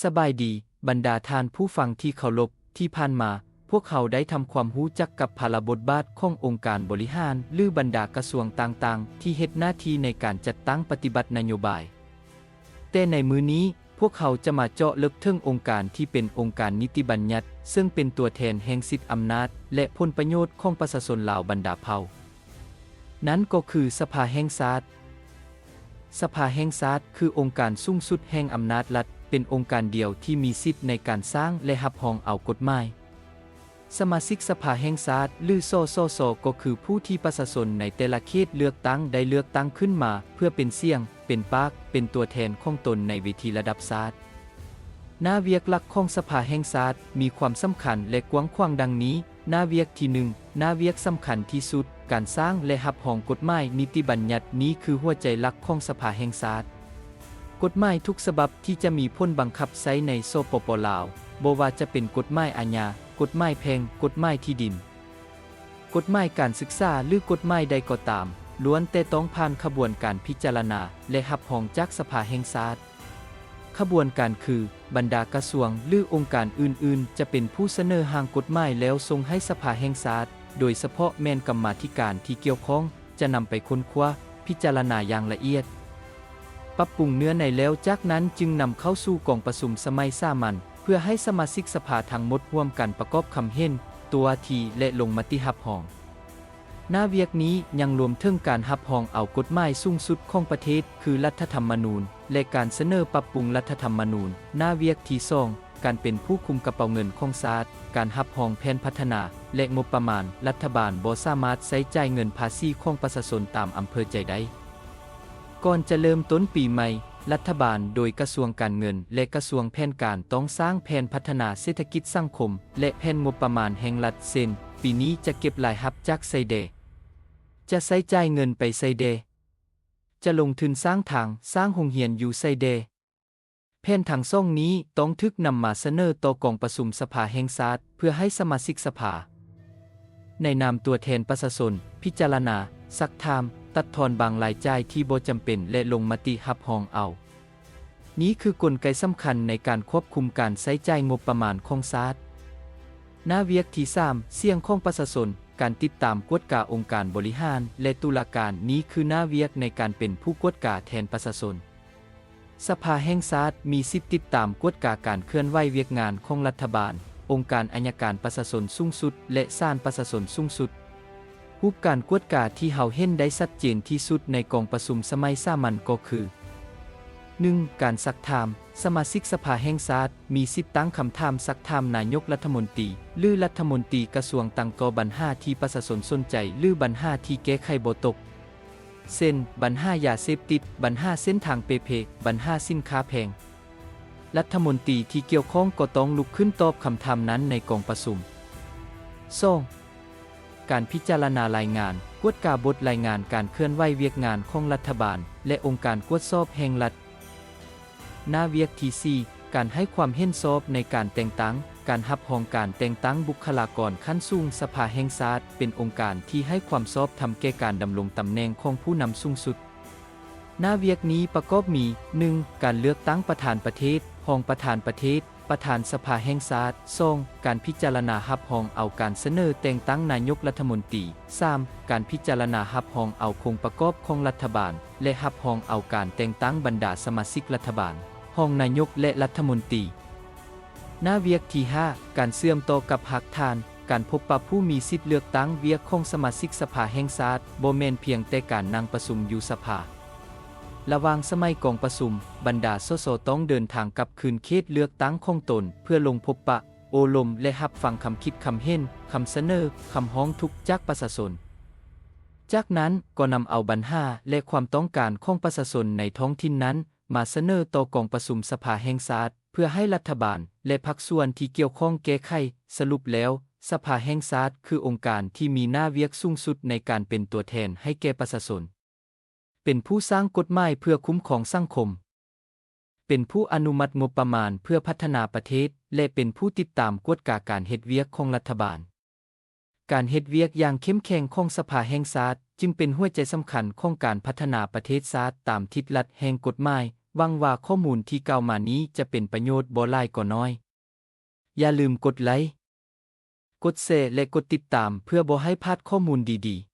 ສະບາຍດີ, ບັນດາທ່ານຜູ້ຟັງທີ່ເຄົາລົບ, ທີ່ຜ່ານມາ, ພວກເຮົາໄດ້ທຳຄວາມຮູ້ຈັກກັບພາລະບົດບາດຂອງອົງການບໍລິຫານ ຫຼື ບັນດາກະຊວງຕ່າງໆ ທີ່ເຮັດໜ້າທີ່ໃນການຈັດຕັ້ງປະຕິບັດນະໂຍບາຍ. ແຕ່ໃນມື້ນີ້, ພວກເຮົາຈະມາເຈາະເລິກເຖິງອົງການທີ່ເປັນອົງການນິຕິບັນຍັດ, ເຊິ່ງເປັນຕົວແທນແຫ່ງສິດອຳນາດ ແລະ ຜົນປະໂຫຍດຂອງປະຊາຊົນລາວບັນດາເຜົ່າ. ນັ້ນກໍຄືສະພາແຫ່ງຊາດ. ສະພາແຫ່ງຊາດຄືອົງການສູງສຸດແຫ່ງອຳນາດລັດ, ເປັນອົງການດຽວທີ່ມີສິດໃນການສ້າງ ແລະ ຮັບຮອງເອົາກົດໝາຍ. ສະມາຊິກສະພາແຫ່ງຊາດ ຫຼື ສສຊ ກໍຄືຜູ້ທີ່ປະຊາຊົນໃນແຕ່ລະເຂດເລືອກຕັ້ງໄດ້ເລືອກຕັ້ງຂຶ້ນມາເພື່ອເປັນສຽງ, ເປັນປາກ, ເປັນຕົວແທນຂອງຕົນໃນເວທີລະດັບຊາດ. ໜ້າວຽກຫຼັກຂອງສະພາແຫ່ງຊາດມີຄວາມສຳຄັນ ແລະ ກວ້າງຂວາງດັ່ງນີ້, ໜ້າວຽກທີໜຶ່ງ, ໜ້າວຽກສຳຄັນທີ່ສຸດ, ການສ້າງ ແລະ ຮັບຮອງກົດໝາຍນິຕິບັນຍັດ, ນີ້ຄືຫົວໃຈຫຼັກຂອງສະພາແຫ່ງຊາດ. ກົດໝາຍທຸກສະບັບທີ່ຈະມີຜົນບັງຄັບໃຊ້ໃນ ສປປ ລາວ, ບໍ່ວ່າຈະເປັນກົດໝາຍອາຍາ, ກົດໝາຍແພ່ງ, ກົດໝາຍທີ່ດິນ, ກົດໝາຍການສຶກສາ ຫຼື ກົດໝາຍໃດກໍຕາມ, ລ້ວນແຕ່ຕ້ອງຜ່ານຂະບວນການພິຈາລະນາ ແລະ ຮັບຮອງຈາກສະພາແຫ່ງຊາດ. ຂະບວນການຄື ບັນດາກະຊວງ ຫຼື ອົງການອື່ນໆ ຈະເປັນຜູ້ສະເໜີຮ່າງກົດໝາຍແລ້ວສົ່ງໃຫ້ສະພາແຫ່ງຊາດ, ໂດຍສະເພາະແມ່ນກຳມາທິການທີ່ກ່ຽວຂ້ອງ ຈະນຳໄປຄົ້ນຄວ້າ, ພິຈາລະນາຢ່າງລະອຽດ, ປັບປຸງເນື້ອໃນ ແລ້ວຈາກນັ້ນຈຶ່ງນຳເຂົ້າສູ່ກອງປະຊຸມສະໄໝສາມັນ ເພື່ອໃຫ້ສະມາຊິກສະພາທັງໝົດຮ່ວມກັນປະກອບຄຳເຫັນ, ຕົວະຕີ ແລະ ລົງມະຕິຮັບຮອງ. ໜ້າວຽກນີ້ຍັງລວມເຖິງການຮັບຮອງເອົາກົດໝາຍສູງສຸດຂອງປະເທດ ຄືລັດຖະທຳມະນູນ ແລະ ການສະເໜີປັບປຸງລັດຖະທຳມະນູນ. ໜ້າວຽກທີສອງ, ການເປັນຜູ້ຄຸມກະເປົາເງິນຂອງຊາດ, ການຮັບຮອງແຜນພັດທະນາ ແລະ ງົບປະມານ. ລັດຖະບານບໍ່ສາມາດໃຊ້ຈ່າຍເງິນພາສີຂອງປະຊາຊົນຕາມອຳເພີໃຈໄດ້. ກ່ອນຈະເລີ່ມຕົ້ນປີໃໝ່, ລັດຖະບານໂດຍກະຊວງການເງິນ ແລະ ກະຊວງແຜນການ ຕ້ອງສ້າງແຜນພັດທະນາເສດຖະກິດສັງຄົມ ແລະ ແຜນງົບປະມານແຫ່ງລັດ, ເຊັ່ນ, ປີນີ້ຈະເກັບລາຍຮັບຈາກໃສແດ່? ຈະໃຊ້ຈ່າຍເງິນໄປໃສແດ່? ຈະລົງທຶນສ້າງທາງ, ສ້າງໂຮງຮຽນຢູ່ໃສແດ່? ແຜນທັງສອງນີ້ຕ້ອງຖືກນຳມາສະເໜີຕໍ່ກອງປະຊຸມສະພາແຫ່ງຊາດ ເພື່ອໃຫ້ສະມາຊິກສະພາ ໃນນາມຕົວແທນປະຊາຊົນ ພິຈາລະນາ, ຊັກຖາມ, ຕັດທອນບາງລາຍຈ່າຍທີ່ບໍ່ຈຳເປັນ ແລະ ລົງມະຕິຮັບຮອງເອົາ. ນີ້ຄືກົນໄກສຳຄັນໃນການຄວບຄຸມການໃຊ້ຈ່າຍງົບປະມານຂອງຊາດ. ໜ້າວຽກທີສາມ, ສຽງຂອງປະຊາຊົນ, ການຕິດຕາມກວດກາອົງການບໍລິຫານ ແລະ ຕຸລາການ. ນີ້ຄືໜ້າວຽກໃນການເປັນຜູ້ກວດກາແທນປະຊາຊົນ. ສະພາແຫ່ງຊາດມີສິດຕິດຕາມກວດກາການເຄື່ອນໄຫວວຽກງານຂອງລັດຖະບານ, ອົງການໄອຍະການປະຊາຊົນສູງສຸດ ແລະ ສານປະຊາຊົນສູງສຸດ. ຮູບການກວດກາທີ່ເຮົາເຫັນໄດ້ຊັດເຈນທີ່ສຸດໃນກອງປະຊຸມສະໄໝສາມັນກໍຄື ໜຶ່ງ, ການຊັກຖາມ. ສະມາຊິກສະພາແຫ່ງຊາດມີສິດຕັ້ງຄຳຖາມຊັກຖາມນາຍົກລັດຖະມົນຕີ ຫຼື ລັດຖະມົນຕີກະຊວງຕັ້ງຕໍ່ບັນຫາທີ່ປະຊາຊົນສົນໃຈ ຫຼື ບັນຫາທີ່ແກ້ໄຂບໍ່ຕົກ. ເຊັ່ນ, ບັນຫາຢາເສບຕິດ, ບັນຫາເສັ້ນທາງເປ່ເພ, ບັນຫາສິນຄ້າແພງ. ລັດຖະມົນຕີທີ່ກ່ຽວຂ້ອງກໍຕ້ອງລຸກຂຶ້ນຕອບຄຳຖາມນັ້ນໃນກອງປະຊຸມ. ສອງ, ການພິຈາລະນາລາຍງານ, ກວດກາບົດລາຍງານການເຄື່ອນໄຫວວຽກງານຂອງລັດຖະບານ ແລະ ອົງການກວດສອບແຫ່ງລັດ. ໜ້າວຽກທີສີ່, ການໃຫ້ຄວາມເຫັນຊອບໃນການແຕ່ງຕັ້ງ, ການຮັບຮອງການແຕ່ງຕັ້ງບຸກຄະລາກອນຂັ້ນສູງ. ສະພາແຫ່ງຊາດເປັນອົງການທີ່ໃຫ້ຄວາມຊອບທຳແກ່ການດຳລົງຕຳແໜ່ງຂອງຜູ້ນຳສູງສຸດ. ໜ້າວຽກນີ້ປະກອບມີ ໜຶ່ງ, ການເລືອກຕັ້ງປະທານປະເທດ, ຮອງປະທານປະເທດ, ປະທານສະພາແຫ່ງຊາດ. ສອງ, ການພິຈາລະນາຮັບຮອງເອົາການສະເໜີແຕ່ງຕັ້ງນາຍົກລັດຖະມົນຕີ. ສາມ, ການພິຈາລະນາຮັບຮອງເອົາໂຄງປະກອບຂອງລັດຖະບານ ແລະ ຮັບຮອງເອົາການແຕ່ງຕັ້ງບັນດາສະມາຊິກລັດຖະບານ, ຮອງນາຍົກ ແລະ ລັດຖະມົນຕີ. ໜ້າວຽກທີຫ້າ, ການເຊື່ອມຕໍ່ກັບຮາກຖານ, ການພົບປະຜູ້ມີສິດເລືອກຕັ້ງ. ວຽກຂອງສະມາຊິກສະພາແຫ່ງຊາດບໍ່ແມ່ນພຽງແຕ່ການນັ່ງປະຊຸມຢູ່ສະພາ. ລະຫວ່າງສະໄໝກອງປະຊຸມ, ບັນດາ ສສ ຕ້ອງເດີນທາງກັບຄືນເຂດເລືອກຕັ້ງຂອງຕົນ ເພື່ອລົງພົບປະ, ໂອ້ລົມ ແລະ ຮັບຟັງຄຳຄິດຄຳເຫັນ, ຄຳສະເໜີ, ຄຳຮ້ອງທຸກຈາກປະຊາຊົນ. ຈາກນັ້ນກໍນຳເອົາບັນຫາ ແລະ ຄວາມຕ້ອງການຂອງປະຊາຊົນໃນທ້ອງຖິ່ນນັ້ນ ມາສະເໜີຕໍ່ກອງປະຊຸມສະພາແຫ່ງຊາດ ເພື່ອໃຫ້ລັດຖະບານ ແລະ ພາກສ່ວນທີ່ກ່ຽວຂ້ອງແກ້ໄຂ. ສະຫຼຸບແລ້ວ, ສະພາແຫ່ງຊາດຄືອົງການທີ່ມີໜ້າວຽກສູງສຸດໃນການເປັນຕົວແທນໃຫ້ແກ່ປະຊາຊົນ, ເປັນຜູ້ສ້າງກົດໝາຍເພື່ອຄຸ້ມຄອງສັງຄົມ, ເປັນຜູ້ອະນຸມັດງົບປະມານເພື່ອພັດທະນາປະເທດ ແລະ ເປັນຜູ້ຕິດຕາມກວດກາການເຮັດວຽກຂອງລັດຖະບານ. ການເຮັດວຽກຢ່າງເຂັ້ມແຂງຂອງສະພາແຫ່ງຊາດ ຈຶ່ງເປັນຫົວໃຈສຳຄັນຂອງການພັດທະນາປະເທດຊາດຕາມທິດລັດແຫ່ງກົດໝາຍ, ຫວັງວ່າຂໍ້ມູນທີ່ກ່າວມານີ້ຈະເປັນປະໂຫຍດບໍ່ຫຼາຍກໍໜ້ອຍ. ຢ່າລືມກົດໄລ, ກົດແຊ ແລະ ກົດຕິດຕາມເພື່ອບໍ່ໃຫ້ພາດຂໍ້ມູນດີໆ.